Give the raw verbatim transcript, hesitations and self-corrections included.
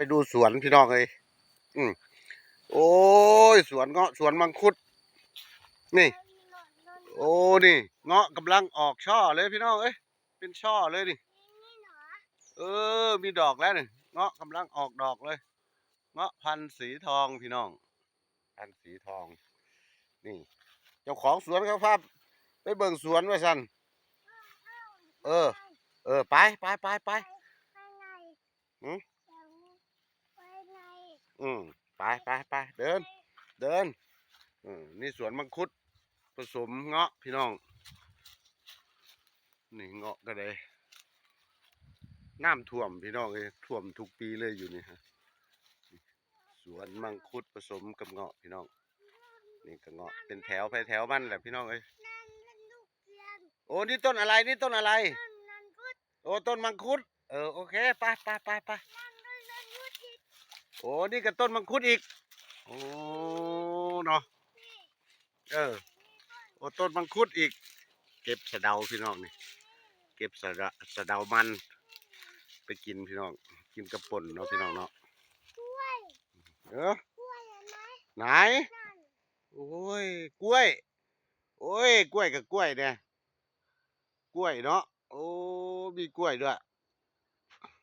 ไปดูสวนพี่น้องเอ้ย อืม โอ้ย สวนเงาะ สวนมังคุด นี่ โอ้ นี่ เงาะกำลังออกช่อเลยพี่น้องเอ้ย เป็นช่อเลยนี่ เออ มีดอกแล้วนี่ เงาะกำลังออกดอกเลย เงาะพันธุ์สีทองพี่น้อง พันธุ์สีทอง นี่ เจ้าของสวนเขาพาไปเบิ่งสวนว่าซั่น เออ เออ ไป ไป ไป ไป หืม อืม ไป ไป ไป เดิน เดิน อืม นี่สวนมังคุด ผสมเงาะพี่น้อง นี่เงาะก็ได้ น้ำท่วมพี่น้องเอ้ย ท่วมทุกปีเลยอยู่นี่ฮะ สวนมังคุดผสมกับเงาะพี่น้อง นี่ก็เงาะ เป็นแถวไปแถวมันแหละพี่น้องเอ้ย โอ้ นี่ต้นอะไร นี่ต้นอะไร โอ้ ต้นมังคุด เออ โอเค ไป ไป ไป ไป โอ้ นี่ก็ต้นมังคุดอีก โอ้ เนาะ เออ โอ้ ต้นมังคุดอีก เก็บสะเดาพี่น้องนี่ เก็บสะเดา สะเดามัน ไปกินพี่น้อง กินกับป่นเนาะพี่น้องเนาะ เออ ไหน โอ้ย กล้วย โอ้ย กล้วยกับกล้วยเนี่ย กล้วยเนาะ โอ้ มีกล้วยด้วย